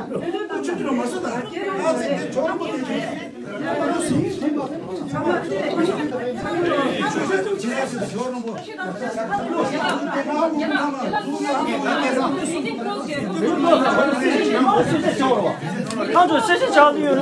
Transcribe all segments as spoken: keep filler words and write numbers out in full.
ད་ཆུ་ཆུ་ལ་མ་སོ་ད་ཨ་ཙི་དེ་ཆོག་པོ་དེ་ཆོག་ཁོང་ཚོ་སེ་སེ་ཆགས་ཡོད།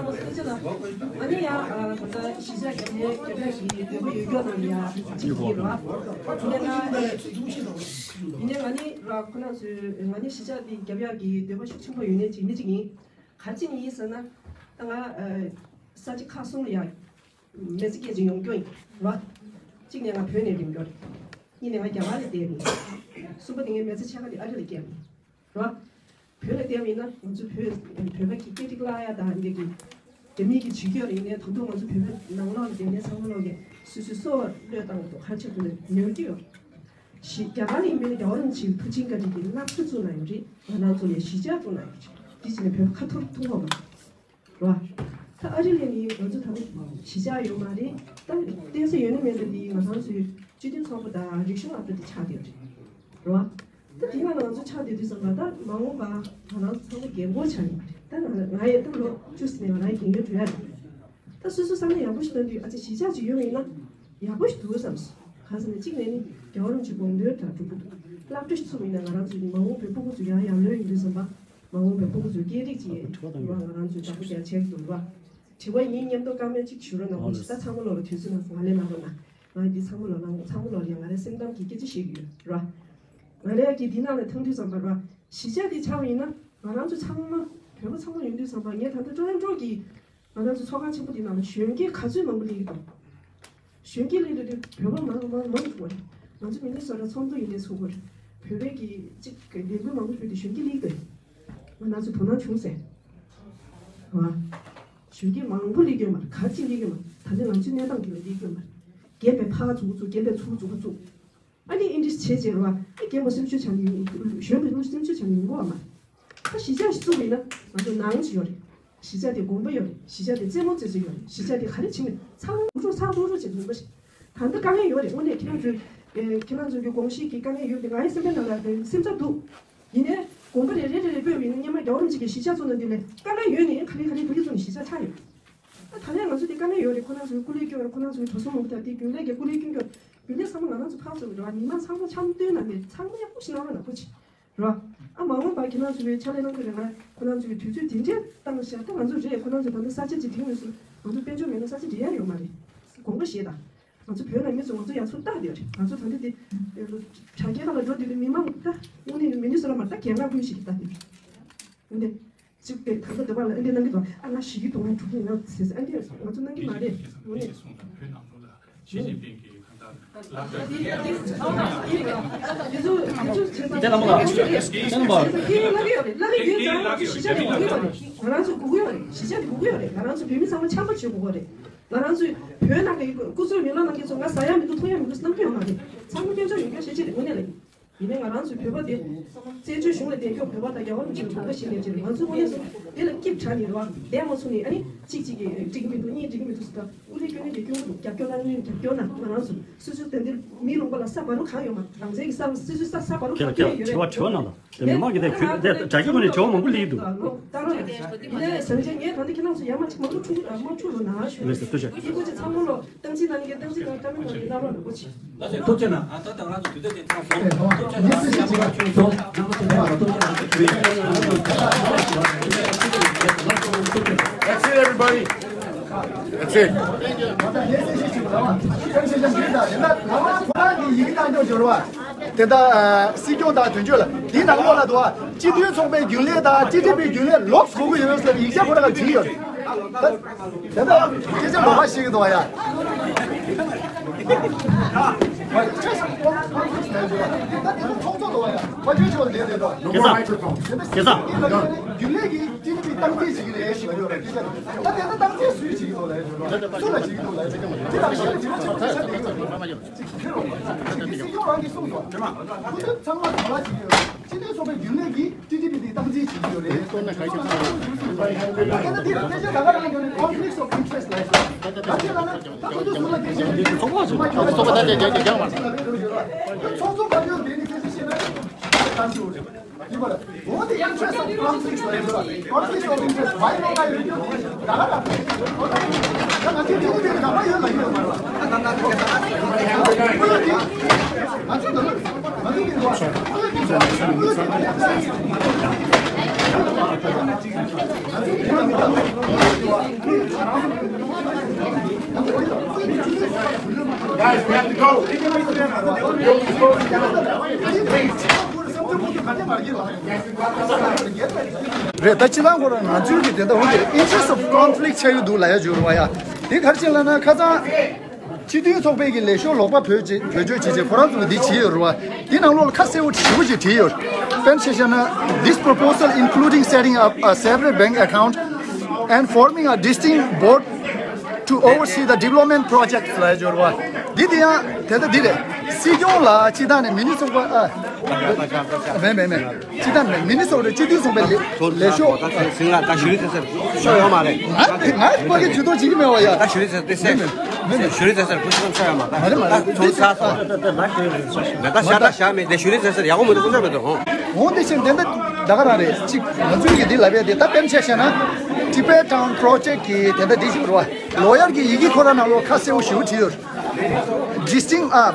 ཨ་ནི་ཡང་ད་ལྟ་གཞིས་ཆགས་རྒྱབ་ནས་རྒྱབ་ཡག་གི་འདོད་པ་ཡོད་རྒྱུ་དང་ཡང་གཅིག་གི་རེད་བ། ཡིན་ནའི་ང་ནི་ར་ཁོ་ན་ཚོས་ང་ནི་གཞིས་ཆགས་འདི་རྒྱབ་ཡག་གི་འདོད་པ་ཤུགས་ཆེན་པོ་ཡོད་ནའི་གཅིག་ནི་གཅིག་ཡིན། ག་རེ་བྱས་ནས་ཡིན་ཟེར་ན། ད་ང་ས་ཆ་ཁག་གསུམ་ལ་ཡང་མི་ཚེ་སྐྱེལ་ཅིག་ཡོང་རྒྱུ་ཡིན་ར། གཅིག་ནས་ང་བོད་ནས་རིམ་འགྲོ་རེད། གཉིས་ནས་ང་རྒྱ་གར་ལ་བསྡད་ཡིན། གསུམ་པ་དེ་ངའི་མི་ཚེ་ཕྱེད་ཀ་དེ་ཨ་རི་ལ་སྐྱེལ་ཡིན། ར། བོད་ལ་བསྡད་པ་ཡིན་ན་ང་ཚོ་བོད་བོད་པ་གི་སྐད་འདི་བརླག་ཡ་དང་འདི་གི་རྒྱ་མི་གི་བྱེད་སྐྱོན་རེད། ཡིན་ནའི་ད་དུང་ང་ཚོ་བོད་པ་ནང་ལོགས་ལ་བསྡད་མཁན་ཚང་མ་ལོག་གི་སོ་སོའི་སྲོག་བློས་བཏང་འདུག་ཧ་ཅང་དུ་ནས་ཉོན་གྱི་ཡོད། ཞི་རྒྱ་གར་ཡིན་པའི་རྒྱལ་བ་རིན་པོ་ཆེའི་ཐུགས་རྗེ་བཀའ་དྲིན་གྱིས་སློབ་གྲྭ་བཙུགས་གནང་ཡོད་རེད། ང་རང་ཚོ་ལ་གཞིས་ཆགས་བཙུགས་གནང་ཡོད་རེད། འདི་བྱས་ནས་བོད་པ་ཁ་ཐོར་ཐུག་གོ་མ་རེད་བ། ད་ཨ་རི་ལ་ནི་ང་ཚོ་ད་ལྟ་གཞིས་ཆགས་ཡོད་མ་རེད། ད་བསྡད་ས་ཡོད་ན་མེད་ན་འདི་ང་རང་ཚོའི་སྤྱི་མཐུན་ཚོགས་པ་དང་རིག་གཞུང་ཨ་ཕ་དེ་ཆགས་བསྡད་ཡོད་རེད་བ། ད་དེ་ང་རང་ཚོ་ཆགས་བསྡད་དུས་ཙམ་པ་ད་མ་འོངས་པ་ང་རང་ཚོ་ཚང་མ་རྒན་གོག་ཆགས་ཡོད་མ་རེད། ད་ང་ང་ཡི་ད་ལོ་བཅུ་ཟིན་ནས་ང་རང་རྒན་ཡོལ་འགྲོ་ཡ་རེད། ད་སོ་སོ་བསམ་བློ་ཡག་པོ་ཞིག་གཏོང་དུས་ཨ་ཙི་གཞིས་ཆགས་ཅིག་ཡོད་པ་ཡིན་ན་ཡག་པོ་ཞིག་འདུག་བསམ་སོང་། གང་ཟེར་ན་གཅིག་ནས་ནི་རྒྱལ་བ་རིན་པོ་ཆེ་དགོངས་དོན་དང་གྲུབ་འབྲས་སློབ་གྲྭ་ཞིག་ཚུགས་པ་ཡིན་ན་ང་རང་ཚོའི་མ་འོངས་པའི་སྤུ་གུ་ཚོ་ཡང་ཡར་ལོན་ཡོང་དུས་ཙམ་པ་མ་འོངས་པའི་སྤུ་གུ་ཚོའི་སྐད་རིགས་ཀྱི་ང་རང་ཚོའི་བདག་པོ་རྒྱག་ཆེད་དུ་རེད་བ། དྲི་བ་ཡིན་མཉམ་དུ་བཀའ་མོལ་གཅིག་ཞུ་རོགས་གནང་། ཨོ་ལགས་སོ། ད་ཚང་མ་ལོག་ལ་དུས་ཚོད་གནང་སོང་། ང་ལས་གནང་རོགས་གནང་། ང་འདི་ཚང་མ་ལོག་གནང་། ཚང་མ་ལོག་ལ་ཡང་ང་རའི་སེམས་གཏམ་གྱི་སྐད་ཆ་བཤད་ཀྱི་ཡོད་ར། ང་རའི་གི་འདི་ནང་ལ་ཐོན་དུས་ཙམ་པ་ར། གཞིས་ཆགས་འདི་ཆགས་པ་ཡིན་ན་ང་རང་ཚོ་ཚང་མ་བོད་པ་ཚང་མ་ཡོང་དུས་ཙམ་པ་ངས་ད་ལྟ་ཊོ་རོན་ཊོ་གི་ང་རང་ཚོ་ཚོགས་ཁང་ཆེན་པོ་འདི་ནང་ལ་གཞོན་སྐྱེས་ག་ཚོད་མང་པོ་སླེབས་ཀྱི་འདུག་གཞོན་སྐྱེས་སླེབས་དུས་བོད་པ་མང་མང་མང་འདུག་བ། ང་ཚོ་མི་ནི་སོ་ར་ཚོགས་འདུ་ཡིན་ནའི་ཚོགས་དགོས་རེད། བོད་པའི་གི་གཅིག་གི་ལས་འགུལ་མང་པོ་ཞུས་ཏེ་གཞོན་སྐྱེས་སླེབས་དགོས། ང་རང་ཚོ་དོ་སྣང་བྱུང་ཟེར། བ། གཞོན་སྐྱེས་མང་པོ་སླེབས་ཀྱི་ཡོད་མ་རེད། ག་ཅིག་སླེབས་ཀྱི་མ་རེད། ད་ནི་ང་ཚོའི་གནས་སྟངས་དེ་ལ་སླེབས་ཀྱི་ཡོད་མ་རེད། རྒན་པའི་ཕ་ཚུགས་ཚུགས། རྒན་པའི་ཚུགས་ཚུགས་ཚུགས། ཨ་ནི་ཨིན་དྲིས་བྱས་བྱས་ར་བ། ཨ་རྒན་པོ་སེམས་ཤུགས་ཆག་ནས་ཡོང་། གཞོན་པའི་སེམས་ཤུགས་ཆག་ནས་ཡོང་གི་ཡོད་མ་རེད། ད་གཞིས་ཆགས་ཤིག་བཙུགས་པ་ཡིན་ན་ང་ཚོ་ནང་ཅིག་ཡོད་རེད། གཞིས་ཆགས་དེ་དགོན་པ་ཡོད་རེད། གཞིས་ཆགས་དེ་རྩེད་མོ་རྩེ་ས་ཡོད་རེད། གཞིས་ཆགས་དེ་ག་རེ་བྱེད་མིན་ཚང་མ་རུ་ཚང་རུ་རུ་བྱེད་དགོས་པ་རེད། ད་ལྟ་དཀའ་ངལ་ཡོད་རེད། དངོས་གནས་ཁྱེད་རང་ཚོའི་ཨེ་ཁྱེད་རང་ཚོའི་གི་དགོངས་གཞི་གི་དཀའ་ངལ་ཡོད་དེ་ང་ཡི་སེམས་པའི་ནང་ལ་དེ་སེམས་འཚབ་འདུག་ཡིན་ནའི་དགོན་པ་རེ་རེ་རེ་རེ་སྤོས་པ་ཡིན་ན་སྔོན་མ་རྒྱལ་བ་རིན་པོ་ཆེ་གིས་གཞིས་ཆགས་བཙུགས་ན་འདི་ལས་དཀའ་ངལ་ཡོད་ནའི་ག་ལེ་ག་ལེ་ཕ་གི་བཙུགས་ནས་གཞིས་ཆགས་ཆགས་ཡོད། ད་ལན་ང་ཚོ་དེ་དཀའ་ངལ་ཡོད་རེད། ཁོ་རང་ཚོའི་སྐུ་ལས་སྐྱོན་རེད། ཁོ་རང་ཚོའི་འགྲོ་སོང་མང་པོ་དང་དེ་རྒྱུན་ལས་ཀྱི་སྐུ་ལས་སྐྱོན་སྐྱོན་རྒྱུན་ལས་ཚང་མ་ང་རང་ཚོ་ཕར་ཚུར་རེད་བ། མི་མང་ཚང་མ་འཆམ་མཐུན་ནང་ནས་ཚང་མ་ཡག་པོ་ཞིག་གནང་རོགས་ནག་པོ་ཅིག་རེད་བ། ཨ་མ་འོངས་པ་ཁྱེད་རང་ཚོའི་ཕྱག་ལས་གནང་གི་རེད། ང་ཁོ་རང་ཚོའི་དུས་ཚོད་དེ་འདྲའི་བཏང་བཞག་ད་ང་ཚོ་རེད། ཁོ་རང་ཚོ་ད་ལྟ་ས་ཆ་ཅིག་དེང་ནས་བཟུང་ང་ཚོ་དཔལ་འབྱོར་མེད་ན་ས་ཆ་འབྲི་ཡ་ཡོད་མ་རེད། དགོངས་པ་བཞེས་དང་། ང་ཚོ་བོད་ནང་མི་ཚོ་ང་ཚོ་ཡར་ཚུར་བལྟ་བསྡད་ཡོད་རེད། ང་ཚོ་ད་ལྟ་དེ་དྲ་རྒྱའི་ནང་ལ་འགྲོ་དུས་དེ་མི་མང་ད་དངོས་གནས་མི་ནི་སོ་ཊ་མ་ད་རྒན་ལགས་ཀུན་ཞིག་ད་དེ་འདི་གཅིག་དེ་ད་ལྟ་འདི་པ་ལ་ཨ་འདི་གནང་གི་འདུག་ཨ་ང་ཞིག་གི་དུང་ལ་འགྲོ་གི་ཡིན་ན་ཟེར་ཟེར། ཨ་འདི་ང་ཚོ་གནང་གི་མ་རེད་དངོས་གནས། ཞི་ཅིན་ཕིང་གིས་གང་ལྟར་ལག་བསྟར། དེ་ལ་མོ་ལ་དེ་ལ་མོ་ལ་ང་རང་ཚོ་སྒུག་གི་ཡོད་རེད། ང་རང་ཚོ་བོད་མི་ཚང་མ་འཆམ་པོ་བྱེད་དགོས་རེད། ང་རང་ཚོ་བོད་མི་ཚང་མ་འཆམ་པོ་བྱེད་དགོས་རེད། ང་རང་ཚོའི་བོད་ནང་གི་སྐུ་ཚབ་མི་ལོ་ནང་གི་ཚོ་ང་ཟ་ཡ་མི་འདུག་འཐུང་ཡ་མི་འདུག་གནང་གི་ཡོད་མ་རེད། ཚང་མ་དཔལ་འབྱོར་ཡོད་མཁན་ཤེས་ཀྱི་རེད་དངོས་གནས་ལ། ཡིན་ནའི་ང་རང་ཚོའི་བོད་པ་དེ་བཙན་བྱོལ་གཞུང་ལ་བསྡད་མཁན་བོད་པ་དང་རྒྱལ་བ་རིན་པོ་ཆེ་ལ་དགོངས་པ་བཞེས་མཁན་ཅིག་རེད། ང་ཚོ་དངོས་གནས་སུ་དེ་ལ་སྐྱིད་དྲགས་ནས་རེད་བ། བསྡད་མ་ཚུགས་ནས་ཨ་ནི་གཅིག་གཅིག་གིས་འགྲིག་གི་མི་འདུག་གཉིས་འགྲིག་གི་མི་འདུག་ཟེར་ད། དབུ་ལས་སྐྱོན་ནས་རྒྱབ་སྐྱོར་གནང་ནས་རྒྱབ་སྐྱོར་གནང་། ང་རང་ཚོ་སོ་སོའི་དོན་དེ་མི་ལུང་པ་ལ་ས་བར་རུ་གང་ཡོད་མ་རང་བཙན་གྱི་ས་སོ་སོའི་ས་ས་བར་རུ་ཁེ་ལ་ཁེ་ལ་ཁེ་ལ་ཡོད་དྲི་བ་རེད། དྲི་བ་གནང་དང་། དེ་མི་མང་གི་དེ་གུ་དེ་དྲ་རྒྱ་ངོས་ནས་དྲི་བ་མང་པོ་སླེབས་ཀྱི་འདུག་ད་རོགས་ཡིན་ནའི་བཟང་ཆ་ངས་ད་ནི་ཁྱེད་རང་ཚོ་ཡར་མར་ཅིག་མ་འགྲོ་ཆུང་མ་འགྲོ་ཆུང་རོགས་གནང་ཞུ། ལགས་སོ་ཐུགས་རྗེ་ཆེ། སྐྱིད་པོ་ཅིག་ཚང་མ་ལོ་སྟངས་འཛིན་གནང་མཁན་སྟངས་འཛིན་གནང་བཀྲ་མི་ནོར་བའི་བླ་མ་རིན་པོ་ཆེ། ཐུགས་རྗེ་གནང་། ད་ལྟ་ང་ཚོ་དུས་ཚོད་དེ་ཚང་སོང་། ཐུགས་རྗེ་གནང་། That's it, everybody. That's it. དེ་ལྟ་སྲིད་སྐྱོང་དང་དོན་གཅོད་ལ་དེའི་ནང་ལོགས་ལ་འདུག་བ། སྤྱི་མཐུན་ཚོགས་པའི་རྒྱུན་ལས་དང་ཊི་ཌི་པི་རྒྱུན་ལས་ལོགས་དགོས་ཀྱི་ཡོད་ཟེར་ཡིག་ཆ་ཁོ་རང་ལ་བྲིས་ཡོད། དེ་ལྟར་སྐད་ཆ་ལོགས་ཀ་བཤད་ཀྱི་འདུག་བ་ཡ། ཚོགས་གཙོ་འདུག་བ་ཡ། དཔལ་འབྱོར་ཆེ་བ་དེ་དེ་འདུག No more microphone. རྒྱུན་ལས་ཀྱིས་ཊི་ཌི་པི་སྟངས་འཛིན་བྱེད་ཀྱི་རེད་ཞེས་ལབ་ཡོད་རེད། སྐད་ཆ་ད་དེ་ལྟར་སྟངས་འཛིན་སུས་བྱེད་ཀྱི་འདུག་ལབ་ཡ་ཞུ་རོགས། སུ་ལ་བྱེད་ཀྱི་འདུག་ལབ་ཡ་ཞུ་རོགས། དེ་ལ་ཞེ་ལ་བྱེད་ན་ཆོག་ཆ་དེ་གི་རེད། སྲིད་སྐྱོང་རང་གིས་གསུངས་སོང་། སྐུ་མདུན་ཚང་མ་ག་པར་བྱེད་ཀྱི་ཡོད་རེད། སྤྱི་མཐུན་ཚོགས་པའི་རྒྱུན་ལས་ཀྱིས་ཊི་ཌི་པི་དེ་སྟངས་འཛིན་བྱེད་ཀྱི་ཡོད་རེད། ད་ལྟ་དེ་ལ་སྐད་ཆ་ད་ག་རང་ཡོད་རེད། Conflicts of interest ལབ་ཡོད་རེད། ད་དེ་ལ་ན་ད་ཁོ་ཚོ་ཟུར་ལ་སྐད་ཆ་ཡོད་རེད། ཚོགས་པ་ད་དེ་རྒྱག་རྒྱག་རྒྱག་མ་རེད། ཚོགས་གཙོ་ག་ཚོད་དེ་ནི་སྐད་ཆ་བཤད་ན་ད་ཞུ་རེད། What the interest of conflicts ལབ་ཡོད་རེད། Conflicts of interest. Why not I ཡོད་རེད། ད་ག་རང་ད་ང་ཚོའི་དེ་དེ་ག་པར་ཡོད་ལ་ཡོད་མ་རེད། ང་ཚོ་ད་ང་ཚོ་དེ་Guys, we have to go. རེད། ད་སྤྱི་བཏང་ཁོ་རང་ང་ཚོའི་གི་དེ་འདྲ་འོང་དེ་interest of conflict ཆགས་ཡོད་འདུག་ལབ་ཡ་ཅིག་ཡོད་རེད་བ་ཡ། དེ་ག་རེ་བྱས་ལབ་ན་ཁ་སང་སྤྱི་མཐུན་ཚོགས་པའི་གི་ལས་ཤོག་ལོག་པ་བེད་སྤྱོད་བེད་སྤྱོད་བྱས་བྱས་ཁོ་རང་ཚོ་གི་འདི་བྱས་ཡོད་རེད་བ། དེ་ནང་ལོགས་ལ་ཁ་གསལ་པོ་ཞེ་པོ་ཅིག་བྲིས་ཡོད། དཔེར་ན་ཆ་བཞག་ན། This proposal including setting up a separate bank account and forming a distinct board to oversee the development projects ལབ་ཡོད་རེད་བ། འདི་དེ་ཡང་དེ་ལྟ་འདི་རེད། སྲིད་སྐྱོང་ལ་སྤྱི་བཏང་ནས་མི་ནི་ཚོགས་པ་ཨ། མེད་མེད་མེད། སྤྱི་བཏང་མེད། མི་ནི་ཚོགས་རེད། སྤྱི་འཐུས་ཚོགས་པའི་ལས་ལས་ཤོག་ད་ཟིང་ལ་ད་ཞུ་རི་ཟེར་ཟེར་ཤོག་ཡོད་མ་རེད། ང་ང་ཕ་གི་ཇུས་གཏོགས་བྱེད་ཀྱི་མེད་བ་ཡ། ད་ཞུ་རི་ཟེར་ཏེ་ཟེར། མེད་མེད་མེད། ཞུ་རི་ཟེར་ཟེར་ཁུ་ཤི་ཤོག་ཡོད་མ་རེད། མ་རེད་མ་རེད། ད་ཚོང་ཚ་སོང་། ད་ད་ཤ་ད་ཤ་མེད་དེ་ཞུ་རི་ཟེར་ཟེར་ཡག་པོ་མི་འདུག་སྐུ་མཆོག་མེད་དོ་ཧོ། འོང་དེ་ཕྱིར་དེ་འདྲ་ད་ག་རང་རེད། གཅིག་ང་ཚོའི་གི་འདི་ལབ་ཡ་དེ་ད་དཔེར་ན་ཆ་བཞག་ན། Tibet Town Project གི་དེ་འདྲ་འདི་ཞིག་རེད་བ། ལོ་ཡར་གི་ཡི་གེ་ཁོ་ར་ནང་ལོགས་ཁ་གསལ་པོ་ཞེ་པོ་བྲིས་ཡོད། Distinct ཨ།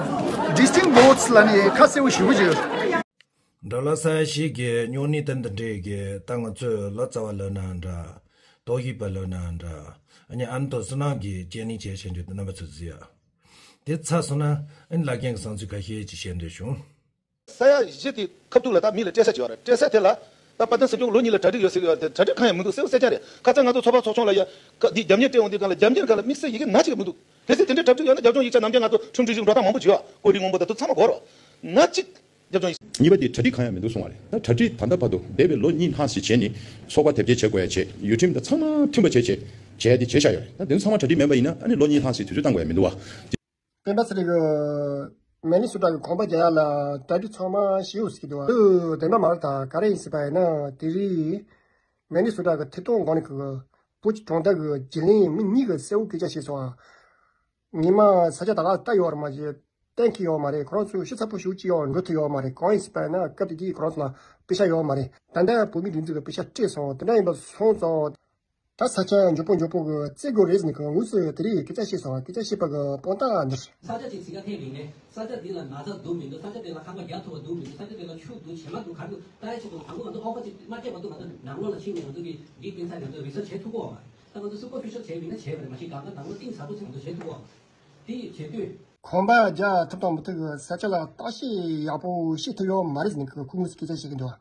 Distinct boards ལབ་ནས་ཁ་གསལ་པོ་ཞེ་པོ་བྲིས་ཡོད། འདྲ་ལ་ས་ཞིག་གི་སྨྱུང་གནས་དེ་འདི་འདྲས་ཀྱི་ད་ང་ཚོས་ལོ་ཙཱ་བ་ལབ་ན་འདྲ། ཏོག་དབྱིབས་པ་ལབ་ན་འདྲ། ཨ་ནི་ཨ་ནི་ཏོག་བསོད་ནམས་ཀྱིས་དཔྱད་གླེང་བྱས་བྱས་འདུག་རྣམ་པ་ཚོས་གཟིགས་ཡ། དེ་ཚར་སོང་ན་ཨ་ནི་བླ་རྒན་གྱི་བསམ་ཚུལ་ཁ་ཤས་ཅིག་བཤད་འདོད་བྱུང་། ས་ཡ་བཞི་དེ་ཁ་ཐུག་ལ་ད་མི་ལ་སྤྲད་ས་ཅིག་ཡོད་རེད། སྤྲད་ས་དེ་ལ་ད་དཔལ་ལྡན་སྲིད་སྐྱོང་ལོ་གཉིས་ལ་གྲ་སྒྲིག་ཡོད་ཟེར་གྱི་ཡོད་རེད། གྲ་སྒྲིག་གང་ཡང་མི་འདུག་གསལ་པོ་གསལ་རྐྱང་རེད། ཁ་སང་ང་ཚོ་ཚོགས་པ་ཚོགས་ཆུང་ལ་ཡ་ཀ་འདི་རྒྱབ་གཉེར་སྤྲད་འོང་དུས་སྒང་ལ་རྒྱབ་གཉེར་སྒང་ལ་དམིགས་བསལ་ཡི་གེ་ན་གཅིག་ཡང་མི་འདུག་གལ་སྲིད་དེ་འདྲའི་གྲ་སྒྲིག་ཡོད་ན་རྒྱབ་ལྗོངས་ཡིག་ཆ་ནམ་རྒྱུན་ང་ཚོ་ཁྲིམས་སྒྲིག་གཞུང་འགྲོ་སྟངས་མང་པོ་བྱོས་ཨ། ཀོ་རི་མང་པོ་དང་དུ་ཚང་མ་གོ་རོགས། ན་གཅིག་རྒྱབ་ལྗོངས་ཡིག་གཉིས་པ་དེ་གྲ་སྒྲིག་གང་ཡང་མི་འདུག་གསུང་བ་རེད། ད་གྲ་སྒྲིག་ད་ལྟ་བར་དུ་འདས་པའི་ལོ་གཉིས་ལྷག་ཞིག་བྱས་ནས་ཚོགས་པ་དེབ་སྐྱེལ་བྱེད་དགོས་ཡ་བྱས། ཡུལ་ཁྲིམས་དང་ཚང་མ་མཐུན་པ་བྱས་བྱས་བྱས་ཏེ་བྱས་བཞག་ཡོད་རེད། ད་དེ་ཚོ་ཚང་མ་གྲ་སྒྲིག་མེད་པ་ཡིན་ན་ཨ་ནི་ལོ་གཉིས་ལྷག་ཞིག་དུས་ཚོད་བཏང་དགོས་ཡ་མི་འདུག་བ། བདེན་པ་ཟེར་གི། མི་ནི་སོ་ཊ་གི་གོམ་པ་རྒྱག་ཡ་ལ་གྲ་སྒྲིག་ཚང་མ་ཞེ་པོ་ཟེར་གི་འདུག་བ། དེ་བདེན་པ་མ་རེད། ད་ག་རེ་ཡིན་ཟེར་བ་ཡིན་ན་དེ་རིང་མི་ནི་སོ་ཊ་གི་ཐད་གཏོང་འགོ་ནས་གི་བོད་ཀྱི་གྲོང་རྡལ་གི་བརྒྱུད་ལམ་མི་གཉིས་གི་གསལ་བོ་སྐད་ཆ་བཤད་སོང་ཨ། ཉི་མ་ས་ཆ་ད་ག་ལྟ་ཡོད་རེད་མ་གཞི་གཏན་འཁེལ་ཡོད་མ་རེད། ཁོ་རང་ཚོས་ཤི་ཚ་པོ་ཞེ་པོ་ཅིག་ཡང་འགྲོ་ཐུབ་ཡོད་མ་རེད། གང་ཡིན་ཟེར་བ་ཡིན་ན་སྐབས་དེ་དུས་ཁོ་རང་ཚོ་ལ་པེ་ཤ་ཡོད་མ་རེད། ད་ལྟ་བོད་མིའི་སྒྲིག་འཛུགས་ཀྱི་པེ་ཤ་སྤྲད་སོང་། དེ་འདྲ་ཡིན་པ་སོང་ཙང་། ད་ས་ཆ་མགྱོགས་པོ་མགྱོགས་པོ་གི་བཙལ་དགོས་རེད་ཟེར་ནས་ཁོ་དངོས་སུ་དེ་རིང་སྐད་ཆ་བཤད་སོང་། སྐད་ཆ་བཤད་པ་གི་དཔང་རྟགས་འདིར། ས་ཆ་ཅིག་ཟིན་ཀ་ཐེབས་ཡིན་ནས་ས་ཆ་འདི་ལ་ན་ཚ་འདུག་མི་འདུག་ས་ཆ་དེ་ལ་ཁང་པ་རྒྱག་ཐུབ་པ་འདུག་མི་འདུག་ས་ཆ་དེ་ལ་ཆུ་འདུག་བྱེ་མ་འདུག་ག་འདུག་ལྟ་ཡ་ཆེད་དུ་དང་པོ་ང་ཚོ་ཨོ་ཁ་ཅིག་མ་སྤྲད་པ་འདུག་ང་ཚོ་ནང་ལོགས་ལ་ཕྱིན་ནས་ང་ཚོ་གི་འདི་སྤེན་ཚ་ང་ཚོ་རི་སར་ཆ་བྱེད་ཐུབ་ཀྱི་ཡོད་མ་རེད། ད་ང་ཚོ་སུ་པར་ཕི་ཤལ་བྱས་པ་ཡིན་ན་བྱས་པ་རེད། མ་གཞི་སྒང་ག་དང་པོ་གཏིང་ཟབ་པོ་ཅིག་ང་ཚོ་བྱེད་ཐུབ་ཀྱི་ཡོད་མ་རེད། དེ་ཡིས་བྱེད་དུས། ཁང་པ་རྒྱག་ཐུབ་དང་མི་ཐུབ་ཀྱི་ས་ཆ་ལ་བརྟག་ཞིབ་ཡག་པོ་བྱེད་ཐུབ་ཡོད་མ་རེད་ཟེར་ནས་ཁོ་དངོས་སུ་སྐད་ཆ་བཤད་ཀྱི་འདུག་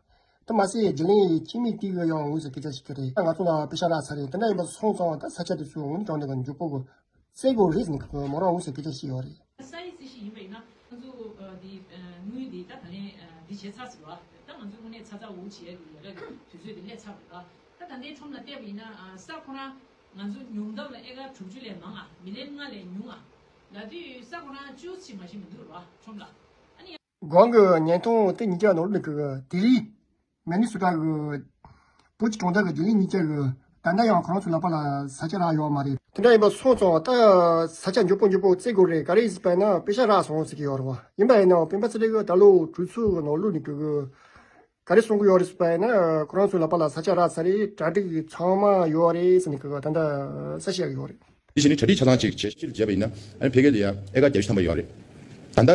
དེ་མ་ཟད་རྒྱུན་ལས་སྤྱི་མི་དེ་གིས་ཡང་དངོས་སུ་སྐད་ཆ་བཤད་ཀྱི་རེད། ད་ང་ཚོ་ལ་པེ་ཤག་རག་ཚར་རེད། དེ་འདྲ་ཡིན་པ་སོང་ཙང་ད་ས་ཆ་དེ་ཚོ་དངོས་གནས་དྲང་གནས་ཀྱི་མགྱོགས་པོ་གི་བཙལ་དགོས་རེད་ཟེར་ནས་ཁོ་མོ་རང་དངོས་སུ་སྐད་ཆ་བཤད་ཡོད་རེད། ས་ཡི་རྩིས་གཞི་ཡིན་པ་ཡིན་ན་ང་ཚོ་འདི་དངུལ་འདི་ད་ད་ལན་འདི་བྱས་ཚར་ཟིན་པ། ད་ང་ཚོ་དངོས་གནས་ཚ་ཚ་འུར་བྱས་ཡོད་རེད། དུས་ཚོད་འདི་སླེབས་ཚར་བ་རེད། ད་ད་ལྟའི་ཁྲོམ་ལ་བལྟས་པ་ཡིན་ན་ས་ཁོ་རང་ང་ཚོ་ཉུང་མཐའ་ལ་ཨེ་ཀར་དྲུག་ཅུ་ལས་མང་ང་མི་ལེན་ལྔ་ལས་ཉུང་ང་ལ་དུས་ས་ཁོ་རང་བཅུ་ཙམ་མ་ཞིག་མི་འདུག་ར་ཁྲོམ་ལ། ཨ་ནི། གོང་གི་བརྙན་ཐུང་དེ་གཉིས་ཀ་ནང་ལོགས་ནས་གི་དེ་རིང་མི་ནི་སོ་ཊ་གི་བོད་ཀྱི་གྲོང་རྡལ་གི་རྒྱུན་ལས་གཉིས་ཀ་གི་ད་ལྟ་ཡང་ཁོ་རང་ཚོ་ལག་པ་ལ་ས་ཆ་རག་ཡོད་མ་རེད། དེ་འདྲ་ཡིན་པ་སོང་ཙང་ད་ས་ཆ་མགྱོགས་པོ་མགྱོགས་པོ་བཙལ་དགོས་རེད། ག་རེ་ཡིན་ཟེར་བ་ཡིན་ན་པེ་ཤག་རག་སོང་ཟེར་གི་ཡོད་རེད་བ། ཡིན་པ་ཡིན་ནའང་སྤེན་པ་ཚེ་རིང་གི་ད་ལོ་གྲོས་ཚོགས་གི་ནང་ལོགས་ནས་གི་གི་ག་རེ་གསུང་གི་ཡོད་རེད་ཟེར་བ་ཡིན་ན་ཁོ་རང་ཚོ་ལག་པ་ལ་ས་ཆ་རག་ཚར་རེད། གྲ་སྒྲིག་ཚང་མ་ཡོད་རེད་ཟེར་ནས་གི་ད་ལྟ་གསལ་བཤད་གི་ཡོད་རེད། དེ་བཞིན་ནི་གྲ་སྒྲིག་ཆ་ཚང་ཅིག་བྱས་སྤྱིར་བྱས་པ་ཡིན་ན་ཨ་ནི་ཕ་གི་ལ་ཡ་ཨེ་ཀར་བརྒྱད་ཅུ་ཐམ་པ་ཡོད་རེད། ད་ལྟ་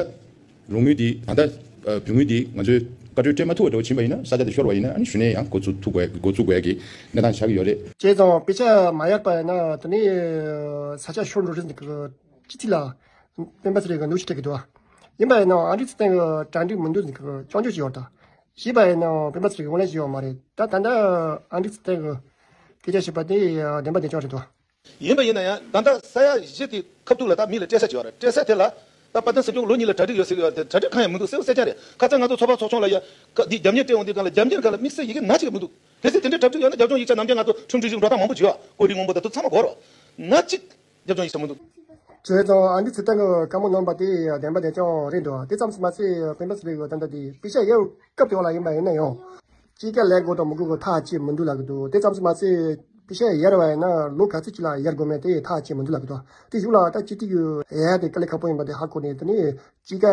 རོགས་དངུལ་འདི་ད་ལྟ་ཨ་བུ་དངུལ་འདི་ང་ཚོས་བཀའ་འཁྲོལ་སྤྲད་མ་ཐུབ་པ་འདྲ་བོ་ཕྱིན་པ་ཡིན་ན་ས་ཆ་དེ་ཤོར་བ་ཡིན་ན་ཨ་ནི་གཞུག་ནས་ཡང་འགོ་ཚུགས་ཐུབ་དགོས་འགོ་ཚུགས་དགོས་ཀྱི་གནས་སྟངས་ཆགས་ཀྱི་ཡོད་རེད། བྱས་ཙང་དཔེ་ཆ་མ་ཡར་པ་ཡིན་ན་དེ་ནས་ས་ཆ་ཤོར་འགྲོ་རེད་ཟེར་གི་སྤྱི་འཐུས་ལ་སྤེན་པ་ཚེ་རིང་གི་གནོན་ཤུགས་སྤྲད་ཀྱི་འདུག་ཡིན་པ་ཡིན་ན་ཨ་འདྲི་ཚེ་བརྟན་གི་གྲ་སྒྲིག་མི་འདུག་ཟེར་གི་སྐྱོན་བརྗོད་ཅིག་ཡོད་རེད། ད་བྱས་པ་ཡིན་ན་སྤེན་པ་ཚེ་རིང་གི་དབང་ལེན་ཞིག་ཡོད་མ་རེད། ད་ད་ལྟ་ཨ་འདྲི་ཚེ་བརྟན་གི་སྐད་ཆ་བཤད་པ་དེ་བདེན་པ་བདེན་རྐྱང་རེད་འདུག་ཡིན་པ་ཡིན་ན་ཡང་ད་ལྟ་ས་ཡ་བཞི་དེ་ཁ་ཐུག་ལ་ད་མི་ལ་སྤྲད་ས་ཅིག་ཡོད་རེད། སྤྲད་ས་དེ་ལ་ད་དཔལ་ལྡན་སྲིད་སྐྱོང་ལོ་གཉིས་ལ་གྲ་སྒྲིག་ཡོད་ཟེར་གི་ཡོད་རེད། གྲ་སྒྲིག་གང་ཡང་མི་འདུག་གསལ་པོ་གསལ་རྐྱང་རེད། ཁ་སང་ང་ཚོ་ཚོགས་པ་ཚོགས་ཆུང་ལ་ཡ་ཀ་འདི་རྒྱབ་གཉེར་སྤྲད་འོང་དུས་སྒང་ལ་རྒྱབ་གཉེར་སྒང་ལ་དམིགས་བསལ་ཡི་གེ་ན་གཅིག་ཡང་མི་འདུག་དེ་ཚོ་དེ་འདྲའི་གྲ་སྒྲིག་ཡོད་ན་རྒྱབ་ལྗོངས་ཡིག་ཆ་ནམ་རྒྱུན་ང་ཚོ་ཁྲིམས་སྒྲིག་གཞི་འགྲོ་སྟངས་མང་པོ་ཅིག་ཡོད། བཀོད་སྒྲིག་སྔོན་པོ་དང་དེ་ཚང་མ་དགོས་རེད། ན་གཅིག་རྒྱབ་ལྗོངས་ཡིག་ཆ་མི་འདུག་བྱས་ཙང་ཨ་འདྲི་ཚེ་བརྟན་གྱིས་བཀའ་མོལ་གནང་པ་དེ་བདེན་པ་བདེན་རྐྱང་རེད་འདུག་དེ་ཙམ་མ་ཟད་སྤེན་པ་ཚེ་རིང་གིས་ད་ལྟ་དེ་པེ་ཤ་ཡར་སྐབས་དེ་བ་ལ་ཡིན་པ་ཡིན་ན་ཡང་སྐྱེད་ཀ་ལེན་དགོས་དང་མི་དགོས་ཀྱི་ཐག་བཅད་མི་འདུག་ལབ་ཀྱི་འདུག་དེ་ཙམ་མ་ཟད་པེ་ཤ་ཡར་བ་ཡིན་ན་ལོ་ག་ཚོད་ཅིག་ལ་ཡར་དགོས་མིན་དེ་ཐག་བཅད་མི་འདུག་ལབ་ཀྱི་འདུག་དེ་གཞུག་ལ་ད་སྤྱི་འཐུས་ཀྱི་ཡར་དེ་དཀའ་ལས་ཁག་པོ་ཡིན་པ་དེ་ཧ་གོ་ནས་དེ་ནས་སྐྱེད་ཀ་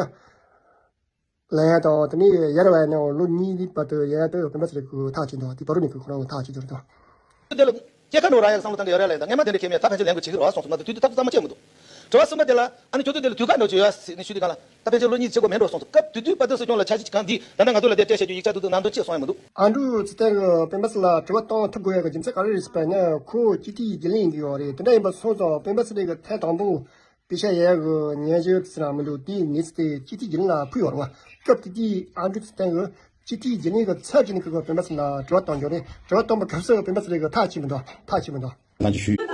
ལེན་ཡ་དང་དེ་ནས་ཡར་བ་ཡིན་ན་ལོ་གཉིས་བར་དུ་ཡར་དུ་སྤེན་པ་ཚེ་རིང་གིས་ཐག་བཅད་འདུག་དེ་བར་དུ་ནས་ཁོ་རང་ཐག་བཅད་འདུག་རེད་དོ། དེ་ལ་སྐྱེད་ཀ་འགྲོ་ར་ཡག་བསམ་བློ་བཏང་གི་ཡོད་ར་ལ་ཡིན་ད་ངས་མ་དེ་འདྲ་ཁྱེད་མེད་ད་ཕན་ཆད་ལེན་དགོས་བྱེད་ཀྱི་རེད་བ་སོང་ཙང་ང་ཚོ་དུས་དུས་ཐག་གཙང་མ་བཅད་མི་འདུག་དྲི་བ་གསུམ་པ་དེ་ལ་ཨ་ནི་ཁྱོད་ཚོ་དེ་ལ་དུས་བཀག་འགྲོ་བྱེད་ཡ་ཟེར་ནས་ཞུས་དུས་གང་ལ་ད་ཕན་ཆད་ལོ་གཉིས་བྱེད་དགོས་མེད་འགྲོ་སོང་ཙང་སྐབས་དེ་དུས་བར་དུ་སྲིད་སྐྱོང་ལ་ཆ་ཤས་ཅིག་གང་འདི་ད་ལྟ་ང་ཚོ་ལ་དེ་སྤྲད་བྱེད་ཀྱི་ཡིག་ཆ་དུ་དུ་ནང་དོན་ཅི་སོང་ཡ་མི་འདུག་ཨ་འབྲུག་ཚེ་བརྟན་གྱིས་སྤེན་པ་ཚེ་རིང་ལ་དྲི་བ་བཏང་ཐུབ་དགོས་ཡ་གི་རྒྱུ་མཚན་ག་རེ་རེད་ཟེར་བ་ན་ཁོ་སྤྱི་འཐུས་རྒྱུན་ལས་ཡིན་གྱི་ཡོད་རེད། དེ་འདྲ་ཡིན་པ་སོང་ཙང་སྤེན་པ་ཚེ་རིང་གིས་ཐེངས་དང་པོ་པེ་ཤ་ཡར་གྱི་ཉན་ཞིབ་ཟེར་ན་མི་འདུག་དེའི་གནས་ཚུལ་དེ་སྤྱི་འཐུས་རྒྱུན་ལས་ལ་ཕུལ་ཡོད་རེད་བ། སྐབས་དེ་དུས་ཨ་འབྲུག་ཚེ་བརྟན་གྱིས་སྤྱི་འཐུས་རྒྱུན་ལས་ཀྱི་ཚབ་བྱས་ནས་ཁོ་གིས་སྤེན་པ་ཚེ་རིང་ལ་དྲི་བ་བཏང་རྒྱུ་རེད། དྲི་བ་བཏང་པ་སྐབས་སུ་སྤེན་པ་ཚེ་རིང་གིས་ཐག་བཅད་མི་འདུག་ཐག་བཅད་མི་འདུག་ནང་གི་ཞུས།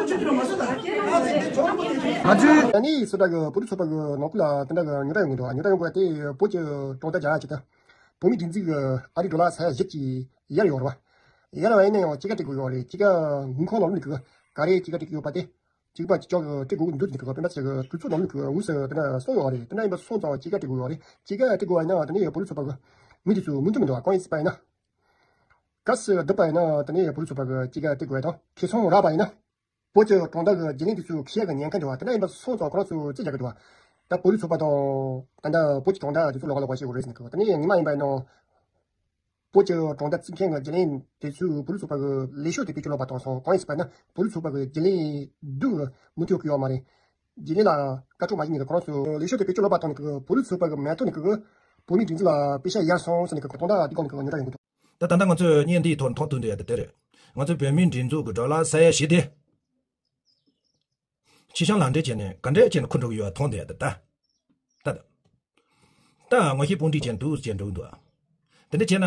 ཨ་ནི་སོ་ཊ་གི་བོད་རིགས་ཚོགས་པ་གི་ནང་ཁུལ་ལ་དེ་འདྲ་གི་རྙོག་དྲ་ཡོང་གི་འདུག་རྙོག་དྲ་ཡོང་དགོས་དེ་བོད་ཀྱི་གྲོང་རྡལ་རྒྱ་ཡག་ཅིག་དང་། བོད་མིའི་སྒྲིག་འཛུགས་ཀྱི་ཨ་རིའི་ཌོ་ལར་ས་ཡ་བཞི་ཅིག་ཡར་ཡོད་རེད་བ། ཡར་བ་ཡིན་ན་ཡང་སྐྱེད་ཀ་སྤྲད་དགོས་ཡོད་རེད། སྐྱེད་ཀ་དངུལ་ཁང་ནང་ལོགས་ནས་གི་ག་རེ་སྐྱེད་ཀ་སྤྲད་ཀྱི་ཡོད་པ་དེ། གཅིག་པ་གཅིག་ལྕོགས་ཀྱི་སྤྲད་དགོས་ཀྱི་འདུག་ཟེར་ནས་གི་སྤེན་པ་ཚེ་རིང་གི་གྲོས་ཚོགས་ནང་ལོགས་ཀྱི་དངོས་སུ་དེ་འདྲ་གསུངས་ཡོད་རེད། དེ་འདྲ་ཡིན་པ་སོང་ཙང་སྐྱེད་ཀ་སྤྲད་དགོས་ཡོད་རེད། སྐྱེད་ཀ་སྤྲད་དགོས་པ་ཡིན་ན་དེ་ནས་བོད་རིགས་ཚོགས་པ་གི་མི་དེ་ཚོ་མི་འདུག་མི་འདུག་གང་ཡིན་ཟེར་བ་ཡིན་ན། གལ་སྲིད་བསྡུར་བ་ཡིན་ན་དེ་ནས་བོད་རིགས་ཚོགས་པ་གི་སྐྱེད་ཀ་སྤྲད་དགོས་ཡ་དང་ཁེ་ཚོང་རག་པ་ཡིན་ན། བོད་ཀྱི་གྲོང་རྡལ་གྱི་རྒྱུན་ལས་དེ་ཚོས་ཁེ་ཡ་གི་ཉེན་ཁ་འདྲ་བ་དེ་འདྲ་ཡིན་པ་སོང་ཙང་ཁོ་རང་ཚོས་རྩིས་རྒྱག་གི་འདུག་བ། ད་བོད་རིགས་ཚོགས་པ་དང་ད་ལྟ་བོད་ཀྱི་གྲོང་རྡལ་དེ་ཚོ་ལོགས་ཀ་ལོགས་ཀ་བྱེད་དགོས་རེད་ཟེར་ནས་གི་དེ་ནས་ཉི་མ་ཡིན་པ་ཡིན་ནོ། བོད་ཀྱི་གྲོང་རྡལ་བཙུགས་མཁན་གྱི་རྒྱུན་ལས་དེ་ཚོས་བོད་རིགས་ཚོགས་པ་གི་ལས་ཤོག་དེ་བེད་སྤྱོད་ལོག་པ་བཏང་སོང་། གང་ཡིན་ཟེར་བ་ན་བོད་རིགས་ཚོགས་པ་གི་རྒྱུན་ལས་སྡུག་གི་མུ་མཐུད་ཡོད་ཀྱི་ཡོད་མ་རེད། རྒྱུན་ལས་ལ་བཀའ་ཁྲོལ་མ་བྱས་ནས་གི་ཁོ་རང་ཚོས་ལས་ཤོག་དེ་བེད་སྤྱོད་ལོག་པ་བཏང་ནས་གི་བོད་རིགས་ཚོགས་པ་གི་མ་གཏོགས་ནས་གི་བོད་མིའི་སྒྲིག་འཛུགས་ལ་པེ་ཤག་ཡར་སོང་ཟེར་ནས་གི་གི་དོན་དག་འདི་སྒང་ནས་གི་ཉོ་ར་ཡོང་གི་འདུག་ད་ད་ལྟ་ང་ཚོས་བརྙན་འདིའི་ཐོག་མཐོང་ཐུབ་འདུག་ཡ་དེ་དེ་རེད། ང་ཚོའི་བོད་མིའི་སྒྲིག་འཛུགས་ཀྱི་ཌོ་ལར་ས་ཡ་བཞི་དེ། ཕྱི་བཤམས་ལག་འབྲེལ་བྱས་ནས་ག་འདྲས་བྱས་ནས་འཁུར་འགྲོ་གི་ཡོད་མཐོང་བསྡད་ད་ད། ད་ད་ངོ་ཤེས་དཔུང་སྒྲིག་བྱས་འདུག་བྱས་འགྲོ་གི་འདུག་དེ་འདྲ་བྱས་ན་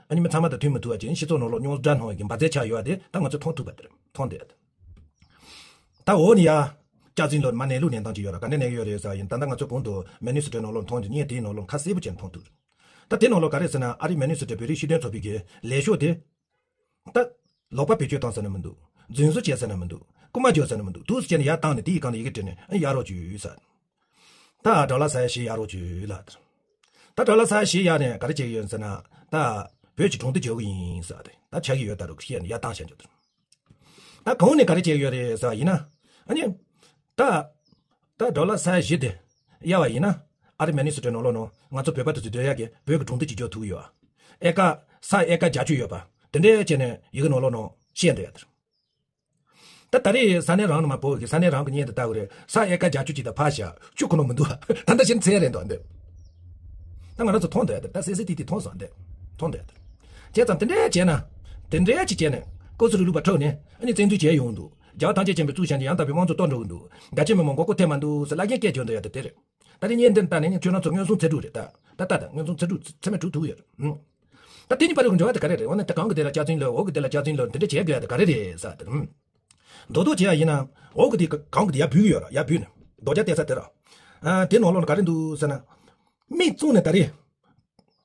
ཨ་ནི་མི་ཚང་མ་དང་མཐུན་མི་ཐུབ་པ་བྱས་ནས་སྤྱི་ཚོགས་ནང་ལོགས་རྙོག་དྲ་སྣང་བའི་འབར་རྫས་ཆགས་ཡོད་དེ་ད་ང་ཚོས་མཐོང་ཐུབ་པ་དེ་རེད་མཐོང་བསྡད་ད། འོ་ནི་ཡ། སྐྱག་རྫུན་ལོ་མ་གནས་ལུགས་གནས་སྟངས་ཅིག་ཡོད་ར་ག་འདྲ་གནས་ཀྱི་ཡོད་རེད་ཟེར་ཡིན་ད་ལྟ་ང་ཚོས་གོང་དུ་མི་ནི་སོ་ཊའི་ནང་ལོགས་མཐོང་རྒྱུ་བརྙན་དེའི་ནང་ལོགས་ཁ་གསལ་པོ་བྱས་ནས་མཐོང་ཐུབ་རེད། ད་དེ་ནང་ལོགས་ག་རེ་ཟེར་ན་ཨ་རི་མི་ནི་སོ་ཊའི་བོད་རིགས་སྤྱི་མཐུན་ཚོགས་པའི་གི་ལས་ཤོག་དེ། ད། ལོག་པ་བེད་སྤྱོད་བཏང་ས་ནི་མི་འདུག་རྫུན་བཟོ་བྱས་ས་ནི་མི་འདུག་རྐུ་མ་བྱས་ས་ནི་མི་འདུག་འདུག་སེ་བྱས་ནས་ཡར་བཏང་ནས་དེའི་སྒང་ལ་ཡི་གེ་བྲིས་ནས་ཨ་ཡར་རོགས་བྱོས་ཟེར། ད་ཌོ་ལར་ས་ཡ་བཞི་ཡར་རོགས་བྱོས་ལབ། ད་ཌོ་ལར་ས་ཡ་བཞི་ཡར་ནས་ག་རེ་བྱེད་ཀྱི་ཡོད་ཟེར་ན་ད་བོད་ཀྱི་གྲོང་སྡེ་བྱེད་ཀྱི་ཡིན་ཟེར་ཏེ་ད་ཆགས་ཀྱི་ཡོད་ད་རུ་བཤད་ནས་ཡར་བཏང་བཞག་འཇོག་ད་གོང་ནས་ག་རེ་བྱེད་ཀྱི་ཡོད་རེད་ཟེར་བ་ཡིན་ན་ཨ་ནི་ད། ད་ཌོ་ལར་ས་ཡ་བཞི་དེ་གཡར་བ་ཡིན་ན་ཨ་རི་མི་ནི་སོ་ཊའི་ནང་ལོགས་ནང་ང་ཚོ་བོད་པ་དེ་ཚོ་སྡོད་ཡག་གི་བོད་ཀྱི་གྲོང་སྡེ་གཅིག་གྱུར་ཐུབ་ཀྱི་ཡོད། ཨེ་ཀ་ས་ཨེ་ཀ་བརྒྱད་ཅུ་ཡོད་པ་དེ་འདྲའི་བྱས་ནས་ཡི་གེ་ནང་ལོགས་ནང་བཤད་འདོད་ཡ་དེ། ད་ད་རེས་ས་གནས་རང་ནས་མར་བོད་ཀྱི་ས་གནས་རང་གི་བརྙན་དུ་ལྟ་བ་རེད། ས་ཨེ་ཀར་བརྒྱད་ཅུ་ཅིག་དང་ཕར་བཞག་བཅུ་ཁོ་ན་མི་འདུག་ད་ལྟ་ཕྱིན་ཚར་རེད་འདུག་འདི། ད་ང་རང་ཚོ་མཐོང་འདོད་ཡ་དེ། ད་སི་སི་ཊི་བི་མཐོང་སོང་འདི། མཐོང་འདོད་ཡ་དེ། བྱས་ཙང་དེ་འདྲའི་བྱས་ན། དེ་འདྲའི་ཅིག་བྱས་ནས་ཀོ་སི་རུ་ལུག་པ་འཕྲོག་ནས་ཨ་ནི་བཙན་འཛུལ་བྱས་ཡོང་འདུག་རྒྱ་བོད་ཐམས་ཅད་མཁྱེན་པའི་གཙུག་བྱང་ཆེན་ཡང་དག་པའི་དམངས་གཙོ་གཏོར་འགྲོ་གི་འདུག་རྒྱ་ཆེ་མི་མང་མགོ་སྐོར་ཐེབས་མ་འདུག་ཟེར་བླ་རྒན་སྐད་རྒྱག་འདོད་ཡ་དེ་དེ་རེད། ད་རེས་བརྙན་འདི་ལྟ་ནས་ཁྱོད་རང་ཚོ་མངོན་སུམ་ཚེ་སྒྲུབ་རེད་ད། ད་ལྟ་ད་མངོན་སུམ་ཚེ་སྒྲུབ་ཚེ་མེད་དྲུག་ཐུག་ཡོད་རེད། ད་དེ་གཉིས་བར་གྱི་འབྲེལ་བ་དེ་ག་རེ་རེད། འོ་ན་ད་གང་གི་དེ་ལ་སྐྱག་རྫུན་ལབ། འོག་གི་དེ་ལ་སྐྱག་རྫུན་ལབ། དེ་འདྲ་བྱེད་དགོས་ཡ་དེ་ག་རེ་རེད་ཟེར་དེ། རྡོག་རྡོག་བྱེད་ཡ་ཡིན་ན། འོག་གི་དེ་གང་གི་དེ་ཡར་བུད་ཀྱི་ཡོད་ར། ཡར་བུད་ནས་རྡོ་རྒྱ་བལྟས་ས་དེ་ར། ཨ་དེ་ནང་ལོགས་ལ་ག་རེ་འདུག་ཟེར་ན། མིག་བཙུམ་ནས་ད་རེས།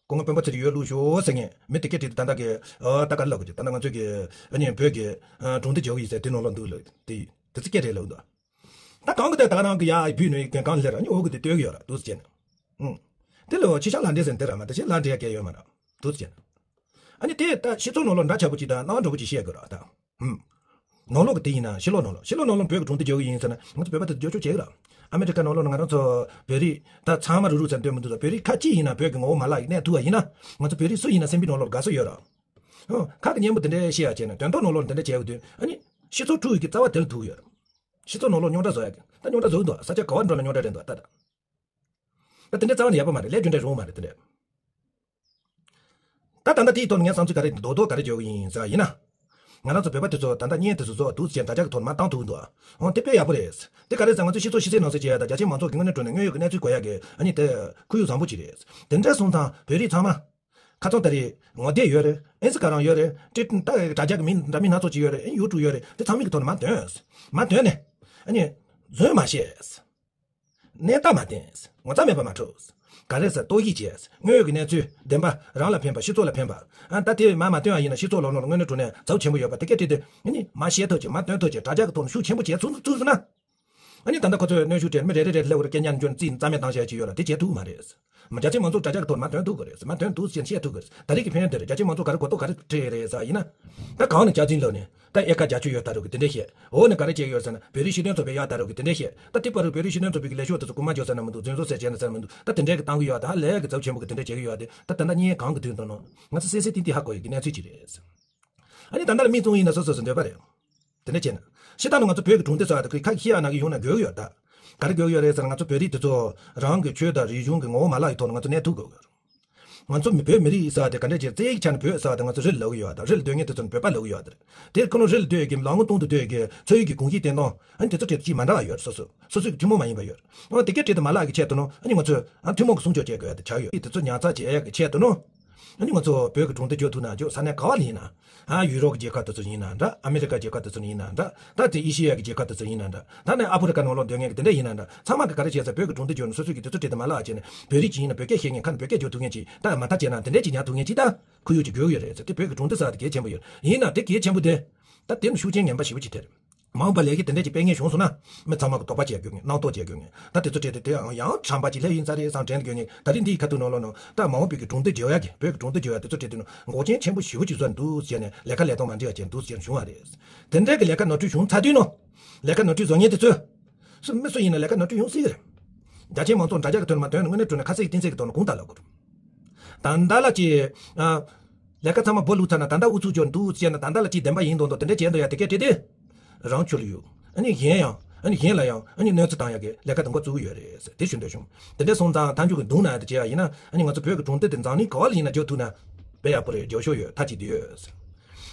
སྐུ་ངོ་སྤེན་པ་ཚེ་རིང་ཡར་བླུགས་ཤོག་ཟེར་མཁན་མི་དེ་སྐད་བྲིས་ཏེ། ད་ལྟ་གི་ཨ་ད་ག་རེ་ལབ་དགོས་ཀྱི། ད་ལྟ་ང་ཚོས་ཀྱི་ཨ་ནི་བོད་ཀྱི་ཨ་གྲོང་སྡེ་བརྗེ་པོ་ཡིན་ཟེར་དེ་ནང་ལོགས་འདུག་ལབ་དེ། དེ་ཚོ་སྐད་རེད་ལབ་འདུག་ད་གང་གི་དེ་ད་ག་རང་གི་ཡར་བུད་ནས་གན་གང་སླེབས་ར། ཨ་ནི་འོག་གི་དེ་སྡོད་ཀྱི་ཡོད་ར། འདུག་ཟེར་ནས། ཨུང་། དེ་ལ་ཕྱི་བཤགས་ལག་འབྲེལ་ཟེར་དེ་ར་མ། དེ་བཤད་ལག་འབྲེལ་གལ་ཡོད་མ་ར། འདུག་ཟེར་ནས། ཨ་ནི་དེ་ད་སྤྱི་ཚོགས་ནང་ལོགས་འདྲ་ཆགས་པོ་ཅིག་དང་སྣང་བ་འདྲ་པོ་ཅིག་བཤད་དགོས་ར་ད། ཧུམ། ནང་ལོགས་ཀྱི་དེ་ཡིན་ན་ཕྱི་ལོགས་ནང་ལོགས། ཕྱི་ལོགས་ནང་ལོགས་བོད་ཀྱི་གྲོང་སྡེ་བརྗེ་པོ་ཡིན་ཟེར་ན་ང་ཚོ་བོད་པ་དེ་ཚོ་བརྗེ་པོ་བྱེད་ཀྱི་ར། ཨ་མེ་རི་ཁ་ནང་ལོགས་ནས་ང་རང་ཚོ་བོད་རིགས་ད་ཚང་མ་རུག་རུག་ཟེར་འདོད་མི་འདུག་ད། བོད་རིགས་ཁ་ཅིག་ཡིན་ན་བོད་ཀྱི་ངོ་བོ་མ་བརླག་གི་གནས་ཐུབ་པ་ཡིན་ན། ང་ཚོ་བོད་རིགས་སུ་ཡིན་ན་སེམས་པའི་ནང་ལོགས་དགའ་བསུ་ཡོད་ར། ཨོ། ཁ་གི་སྙན་པོ་དེ་འདྲ་བཤད་ཡ་བྱས་ན་དོན་ཐོག་ནང་ལོགས་ལ་དེ་འདྲ་བྱས་ཡོད་དུས། ཨ་ནི་སྤྱི་ཚོགས་དཀྲུག་ཡོད་ཀྱི་རྩ་བ་དེ་ལ་ཐུག་ཡོད་ར། སྤྱི་ཚོགས་ནང་ལོགས་རྙོག་དྲ་བཟོ་ཡ་གི། ད་རྙོག་དྲ་བཟོ་གི་འདུག་ས་ཆ་ག་བར་འགྲོ་ན་རྙོག་དྲ་རེད་འདུག་ད་ད། ད་དེ་འདྲའི་རྩ་བ་ནས་ཡག་པོ་མ་རེད། ལས་རྒྱུ་འབྲས་རུང་མ་རེད་དེ་འདྲ། ད་ད་ལྟ་དེའི་ཐོག་ནས་ངའི་བསམ་ཚུལ་ག་རེ་རྡོག་རྡོག་ག་རེ་བརྗོད་ཀྱི་ཡིན་ཟེར་བ་ཡིན་ན། ང་རང་ཚོ་བོད་པ་དེ་ཚོ་ད་ལྟ་བརྙན་དེ་ཚོ་བཟོ་འདུག་ཟེར་དྲ་རྒྱ་གི་ཐོག་ནས་མར་བཏང་ཐུབ་འདུག་འོ་དེ་དཔེ་ཡག་པོ་རེད། དེ་ག་རེ་ཟེར་ང་ཚོ་སྤྱི་ཚོགས་ཕྱི་གསལ་ནང་གསལ་བྱེད་ཡ་དང་རྒྱ་ཆེའི་མང་ཚོགས་ཀྱི་དངོས་གནས་དྲང་གནས་མངོན་ཡོད་ཀྱི་གནས་ཚུལ་གོ་ཡ་གི་ཨ་ནི་དེ་ཁོར་ཡུག་བཟང་པོ་ཅིག་རེད། དེ་འདྲ་སོང་ཙང་བོད་རིགས་ཚང་མ། ཁ་སང་ད་རེས་ངོ་དེབ་ཡོད་རེད། ཨིན་སི་ཊ་གྷི་རམ་ཡོད་རེད། ཊི་ད་དྲ་རྒྱ་གི་མི་འདྲ་མིན་སྣ་ཚོགས་ཅིག་ཡོད་རེད། ཨ་ནི་ཡུ་ཊུབ་ཡོད་རེད། དེ་ཚང་མའི་གི་ཐོག་ནས་མར་འདོན། མར་འདོན་ནས། ཨ་ནི། རྫུན་མ་བཤད། གནས་སྟངས་མ་བསྟན། ངོ་ཚ་མེད་པ་མ་འཁྲུགས། ག་རེ་ཟེར། རྟོག་ཞིབ་བྱས། དངོས་ཡོད་ཀྱི་གནས་ཚུལ་བདེན་པ་རང་ལ་ཕན་པ། སྤྱི་ཚོགས་ལ་ཕན་པ། ཨ་ད་དེ་མར་མ་བཏོན་པ་ཡིན་ན་སྤྱི་ཚོགས་ལ་ནོར་དངོས་གནས་དྲང་གནས་ཚབས་ཆེན་པོ་ཡོད་པ་དེ་སྐད་བྲིས་ཏེ། ཨ་ནི་མར་བཤད་ཐུབ་ཅིག་མར་འདོན་ཐུབ་ཅིག་དྲ་རྒྱ་གི་ཐོག་ནས་ཤུགས་ཆེན་པོ་བྱས་ཚུགས་ཚུགས་སོང་ན། ཨ་ནི་ད་ལྟ་ཁོ་ཚོས་གནོན་ཤུགས་སྤྲད། མི་རེ་རེ་རེ་སླེབས་པར་སྐད་ཉན་འཇོན་རྩིས་རྩ་མེད་བཏང་བྱས་ཅིག་ཡོད་ལ་དེ་བྱེད་ཐུབ་མ་རེད། མ་རྒྱ་ཆེའི་མང་ཚོགས་དྲ་རྒྱ་གི་ཐོག་ནས་མར་འདོན་ཐུབ་དགོས་རེད། མར་འདོན་འདུག་ཟེར་བཤད་ཐུབ་དགོས་རེད། ད་རེས་ཀྱི་ཕན་ཡོན་དེ་རེད། རྒྱ་ཆེའི་མང་ཚོགས་ག་རེ་གོ་རྟོགས་ག་རེ་སྤྲད་རེད་ཟེར་ཡིན་ན། ད་གང་ནས་སྐྱག་རྫུན་ལབ་ནས། ད་ཨེ་ཀར་བརྒྱད་ཅུ་ཡོད་ད་རུང་གི་དེ་འདྲས་བཤད། འོག་ནས་ག་རེ་བྱས་ཡོད་ཟེར་ན་བོད་རིགས་སྤྱི་མཐུན་ཚོགས་པས་ཡོད་ད་རུང་གི་དེ་འདྲས་བཤད། ད་དེ་བར་དུ་བོད་རིགས་སྤྱི་མཐུན་ཚོགས་པའི་གི་ལས་ཤོག་དེ་ཚོ་རྐུ་མ་འཇོག་ཟེར་ན་མི་འདུག་རྫུན་བཟོ་ཟེར་བྱས་ན་ཟེར་ན་མི་འདུག་ད་དེ་འདྲས་གི་བཏང་གི་ཡོད། ད་ལས་གི་ཚབས་ཆེན་པོ་གི་དེ་འདྲས་བྱེད་ཀྱི་ཡོད་དེ། ད་ད་ལྟ་བརྙན་གང་གི་དུས་དང་ནང་ང་ཚོ་གསལ་གསལ་ཏིག་ཏིག་ཧ་གོ་ཡོད་ཀྱི་གནས་ཚུལ་ཅིག་རེད། ཨ་ནི་ད་ལྟ་ལ་མིག་བཙུམ་ཡིན་ན་སོ་སོ་སོ་འདོད་པ་རེད། དེ་འདྲ་བྱས་ན། སྤྱིར་བཏང་ནི་ང་ཚོ་བོད་ཀྱི་གྲོང་སྡེ་ཟེར་བ་དེ་ཁ་ཤས་ཨ་ན་གི་ཡོང་ན་དགོས་ཀྱི་ཡོད་ད། ག་རེ་དགོས་ཀྱི་ཡོད་རེད་ཟེར་ན། ང་ཚོ་བོད་རིགས་དེ་ཚོ་རང་གི་ཆོས་དང་རིག་གཞུང་གི་ངོ་བོ་མ་བརླག་གི་ཐོག་ནས་ང་ཚོ་གནས་ཐུབ་དགོས་ཀྱི་ཡོད། ང་ཚོ་མི་བོད་མི་རིགས་ཟེར་བ་དེ་ག་འདྲ་བྱས། རྩ་བའི་ཆ་ནས་བོད་ཟེར་བ་དེ་ང་ཚོ་རི་ལ་སྡོད་ཀྱི་ཡོད་ད། རི་ལ་སྡོད་མཁན་དེ་ཚོ་ནི་བོད་པ་ལབ་ཀྱི་ཡོད་ད། དེ་ཁོ་རང་རི་ལ་སྡོད་ཀྱི་ལམ་ངོ་སྟོང་དུ་སྡོད་ཀྱི་ཚོ་ཡི་གི་གོམས་གཤིས་བསྟན་སྟངས་ཨ་ནི་དེ་ཚོ་དེ་ཚོ་ཅིག་མ་འདྲ་བ་ཡོད་རེད། སོ་སོ་སོ་སོའི་གི་ཐུན་མོང་མ་ཡིན་པ་ཡོད་རེད། འོ་དེ་གའི་གྲས་དེ་མ་བརླག་གི་ཆེད་དུ་ནོ། ཨ་ནི་ང་ཚོས་ཨ་ཐུན་མོང་གི་སྲུང་སྐྱོབ་བྱེད་དགོས་ཡ་དེ་ཆགས་ཡོད། དེ་ཚོ་ཉར་ཚགས་བྱེད་ཡ་གི་ཆེད་དུ་ནོ། ཨ་ནི་ང་ཚོ་བོད་ཀྱི་གྲོང་སྡེ་བསྐྱོད་ཐུབ་ན་འཇོག་ས་གནས་ག་བ་ལ་ཡིན་ན། ཨ་ཡུ་རོབ་ཀྱི་རྒྱལ་ཁབ་དེ་ཚོ་ཡིན་ན་འདྲ། ཨ་མི་རི་ཀ་རྒྱལ་ཁབ་དེ་ཚོ་ཡིན་ན་འདྲ། ད་དེ་ཨེ་ཤི་ཡ་གི་རྒྱལ་ཁབ་དེ་ཚོ་ཡིན་ན་འདྲ། ད་ནི་ཨ་ཕི་རི་ཀ་ནང་ལོགས་སྡོད་མཁན་གྱི་དེ་འདྲ་ཡིན་ན་འདྲ། ཚང་མ་གི་ག་རེ་བྱས་ཟེར། བོད་ཀྱི་གྲོང་སྡེ་བསྐྱོད་ནས་སོ་སོའི་གི་དེ་ཚོ་གྲས་དེ་མ་བརླག་བྱས་ནས། བོད་རིགས་ཅིག་ཡིན་ན་བོད་སྐད་བཤད་མཁན། ཁ་ནས་བོད་སྐད་བརྗོད་ཐུབ་མཁན་ཅིག་ད་མ་མཐའ་བྱས་ན་དེ་འདྲས་ཅིག་ཉར་ཐུབ་མཁན་ཅིག་ད་ཁོར་ཡུག་ཅིག་དགོས་ཀྱི་རེད་ཟེར། དེ་བོད་ཀྱི་གྲོང་སྡེ་ཟེར་བ་དེ་གལ་ཆེན་པོ་ཡོད། ཡིན་ན་དེ་གལ་ཆེན་པོ་དེ། ད་དེ་ནི་ཤུགས་རྐྱེན་ངན་པ་ཞེ་པོ་ཅིག་ཐེབས། མ་འོངས་པ་ལས་ཀ་དེ་འདྲ་ཅིག་སྤེལ་མཁན་བྱུང་སོང་ན། མི་ཚང་མ་གི་དོགས་པ་བྱེད་དགོས་མཁན། རྣམ་རྟོག་བྱེད་དགོས་མཁན། ད་དེ་ཚོ་གྲས་དེ་དེ་ཡང་ཡང་ཁྲམ་པ་ཅིག་སླེབས་ཡིན་ས་རེད་བསམ་དྲན་དགོས་མཁན། ད་རིང་འདིའི་ཁ་ཐུག་ནང་ལོགས་ནང་ད་མ་འོངས་པའི་གི་གྲོང་སྡེ་བརྗེ་ཡ་གི། བོད་ཀྱི་གྲོང་སྡེ་བརྗེ་ཡ་དེ་ཚོ་གྲས་དེ་ནང་འགོག་རྐྱེན་ཆེན་པོ་ཞེ་པོ་ཅིག་བཟོ་འདུག་ཟེར་ནས་ལས་ཀ་ལས་སྟངས་མ་འགྲིག་པ་ཅིག་འདུག་ཟེར་བྱུང་བ་རེད། དེ་འདྲའི་གི་ལས་ཀ་ནོར་འཁྲུལ་བྱུང་ཚར་དུས་ནང་། ལས་ཀ་ནོར་འཁྲུལ་བཟོ་མཁན་དེ་ཚོས། སུ་མི་སུ་ཡིན་ན་ལས་ཀ་ནོར་འཁྲུལ་ཡོང་སྲིད་ཀྱི་རེད། རྒྱ་ཆེའི་མང་ཚོགས་དྲ་རྒྱ་གི་ཐོག་ནས་མར་འདོན་ནས་དངོས་གནས་དྲང་གནས་ཁ་གསལ་གྱི་གཏིང་གསལ་གྱི་ཐོག་ནས་དགོངས་དག་ལབ་དགོས་རེད། ད་ལྟ་ལ་ཅིག་ཨ། ལས་ཀ་ཚང་མ་སྦོ་ལུག་ཚར་ན་ད་ལྟ་ཨུ་ཚུགས་འཇོག་འདུག་ཟེར་ན། ད་ལྟ་ལ་ཅིག་བདེན་པ་ཡིན་མདོག་མདོག་དེ་འདྲ་བྱས་འདུག་ཡ། དེ་སྐད་བྲིས་ཏེ། རང་ཆོས་ལ་གཡུག་ཨ་ནི་གཞན་ཡང་། ཨ་ནི་གཞན་ལ་ཡང་ཨ་ནི་གནོད་འཚེ་བཏང་ཡ་གི་ལས་ཀ་དེ་འགོ་བཙུགས་ཀྱི་ཡོད་རེད་ཟེར་དེ་ཞུ་འདོད་བྱུང་། དེ་འདྲ་སོང་ཙང་མཐའ་མཇུག་གི་མདུང་ན་དེ་བྱས་ཡ་ཡིན་ན། ཨ་ནི་ང་ཚོ་བོད་ཀྱི་གྲོང་སྡེ་དེ་འཛམ་གླིང་ག་བ་ལ་ཡིན་ན་རྒྱག་ཐུབ་ན། དཔེ་ཡག་པོ་རེད། རྒྱག་ཤོག་ཡོད། མཐའ་གཅིག་ཏུ་ཡོད་ཟེར།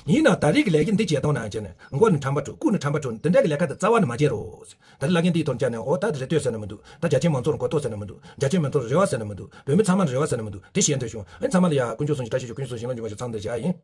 ཡིན་ན་ད་རེས་ཀྱི་ལས་ཀ་འདི་བྱེད་སྟངས་ནང་བྱས་ནས་མགོ་ནས་ཁྲམ་པ་འཁྲུག་ཀུ་ནས་ཁྲམ་པ་འཁྲུག་འདི་འདྲ་གི་ལས་ཀ་དེ་རྩ་བ་ནས་མ་བྱེད་རོགས་ཟེར། ད་རེས་བླ་རྒན་འདིའི་ཐོག་བཅར་ནས། འོ་ད་དེ་རེ་ལྟོས་ཟེར་ན་མི་འདུག་ད་རྒྱ་ཆེའི་མང་ཚོགས་ལ་གོ་རྟོགས་ཟེར་ན་མི་འདུག་རྒྱ་ཆེའི་མང་ཚོགས་ལ་རེ་བ་ཟེར་ན་མི་འདུག་བོད་མི་ཚང་མ་ལ་རེ་བ་ཟེར་ན་མི་འདུག་དེ་ཞུ་འདོད་བྱུང་། ཨ་ནི་ཚང་མ་ལ་ཡ་དཀོན་མཆོག་གསུམ་གྱི་བཀྲ་ཤིས་ཤོག་དཀོན་མཆོག་གསུམ་བྱིན་རླབས་འཇུག་པ་ཤོག་ཚང་མ་དེ་བྱ་ཡིན།